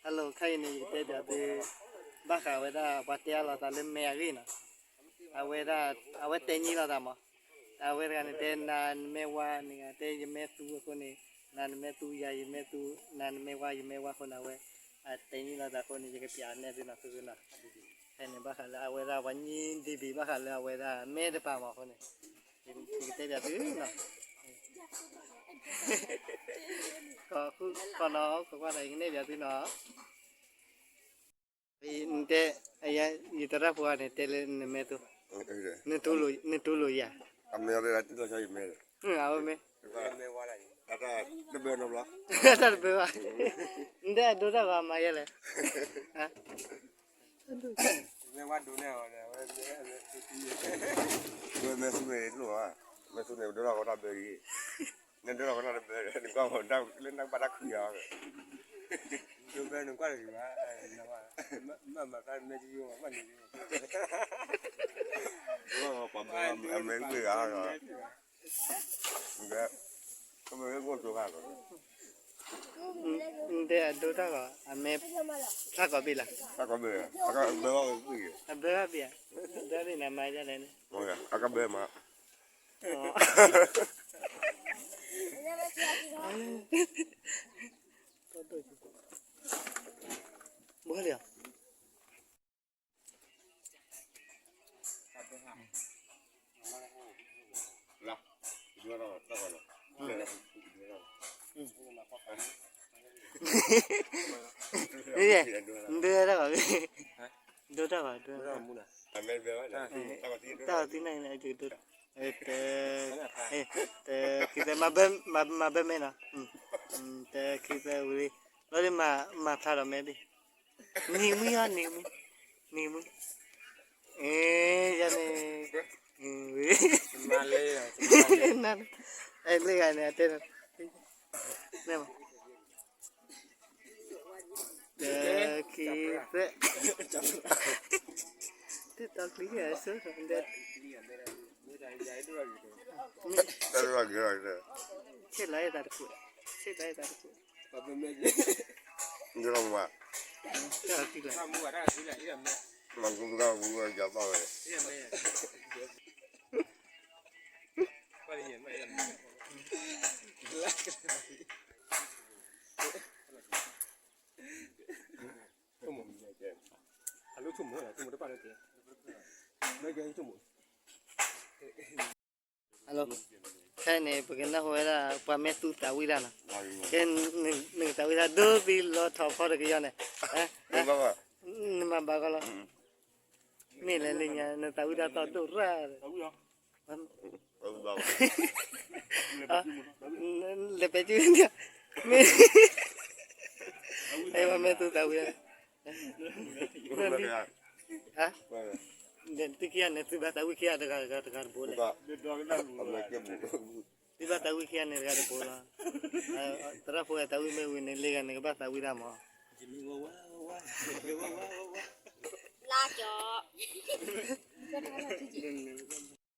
Hello, ခဲအံၤန့ၣ် ယကတဲပၠးသု ဘၣ်ဃးဝဲဒၣ်ပှၤတဲအါလိာ်သးလၢမဲအဂ့ၢ်နီၤ. အဝဲဒၣ် အဝဲတဲညံလိာ်သးမး. အဝဲတဂၤန့ၣ်တဲ နၤနမ့ၢ်ဝါ နဂၤတဲ ယမ့ၢ်သူအဃိန့ၣ် နၤနမ့ၢ်သူယၤ ယမ့ၢ်သူ နၤနမ့ၢ်ဝါ ယမ့ၢ်ဝါအဃိန့ၣ် အဝဲ အတဲညံလိာ်သးအဃိန့ၣ် ယကပၠးနဲၣ်သုနီၤ သုနီၤ. ဖဲန့ၣ် ဘၣ်ဃးလၢအဝဲဒၣ်ပှၤညံဒံးဘံၣ် ဘၣ်ဃးလၢအဝဲဒၣ်မဲတပၤမးအဃိန့ၣ် ယကတဲပၠးသုနီၤ. ကီၢ်နီၤ ကကွၢ်ဒီး ယကနဲၣ်ပၠးသုနီၤ. နတဲ ယသရၣ်ဖိန့ၣ် တဲလၢနမဲာ်သူ နတူၢ်လိာ်ယၤ အဝဲမ့ၢ် တဘၢဘၣ် နတဲအဒိတၢ်ဂီၤမၤယဲလဲၣ် ဝဲမဲာ်သူန့ၣ်တလိၣ်ဘၣ် မဲာ်သူန့ၣ် ဒိတၢ်ဂီၤတၢ်ဘၢအံၤ နဒိတၢ်ဂီၤတၢ်တဘၢ နကွၢ်လၢနကဘၣ်တၢ်ခုယၤ ဒိဖဲနကွၢ်တဂ့ၤဘၣ် မ့ၢ်မၤတၢ်မဲာ်တယိဘၣ်န့ၣ် ပှၤဘၢအမဲာ်ဂ့ၢ်ဂၤလီၤ ကဘၢဂိၢ်ကျိၤဂၤလီၤ နတဲအဒိတၢ်ဂီၤ အမဲာ် တၢ်ဂီၤဘ့ၣ်လီၤ တၢ်ဂီၤဘ့ၣ် အကဘၢဘၣ်ဘ့ၣ် အဘၢဘၣ်ဘ့ၣ်ဧါ ဘၢဘ့ၣ်နမၤဒ်လဲၣ်န့ၣ် အကဘၢမး ဘၣ်လီၤ ဒိတၢ်ဂီၤ ဒိတၢ်ဂီၤ တၢ်ဂီၤသံန့ၣ် တ တ ခံသၢ မၤဘၢမဲာ်နီၤ တ ခံသၢဝံၤလံ ဘျီဒ်မၤဖျါဒီးမဲာ်ဘ့ၣ် နံၤမံဟီ နံၤမံ နံၤမံ ယၤန့ၣ် လၢဂၤန့ၣ် အတဲ တ ခံ သၢ တတၢ်ကျံၤဟဲဆိ ဆ့ၣ်လီၤယသးတခိၣ် ဆ့ၣ်လီၤယသးတခိၣ် တၢ်ကျံၤ မၤကူကဝူယၤဘၣ်ဝဲ ခဲအံၤန့ၣ် ပကနၢ်ဟူဝဲဒၣ် ပှၤမ့ၢ်သူသးဝံၣ်တၢ်နီၤ, ကဲ နကသးဝံၣ်တၢ်ဒိၣ်သံလီၤထီၣ်ဖီတကယီန့ၣ်, နမၤဘၣ်ကီလီၤ, မ့ၢ်လဲၤလၢညါ နသးဝံၣ်တၢ်သီၣ်ဒိၣ်ရၣ်, လဲၤပဲကၠူၣ်, မ့ၢ် အဲ ပှၤမ့ၢ်သူသးဝံၣ်တၢ် သုခံဂၤန့ၣ် သုဘၣ်သးဝံၣ်ခံဂၤတဂၤတဂၤတဘိလဲၣ်, သုဘၣ်သးဝံၣ်ခံဂၤန့ၣ်တဂၤတဘိလီၤ, သရၣ်ဖိသးဝံၣ်မ့ၢ်ဝံၤန့ၣ် လၢဂၤန့ၣ် ကဘၣ်သးဝံၣ်တၢ်မး, လါကီ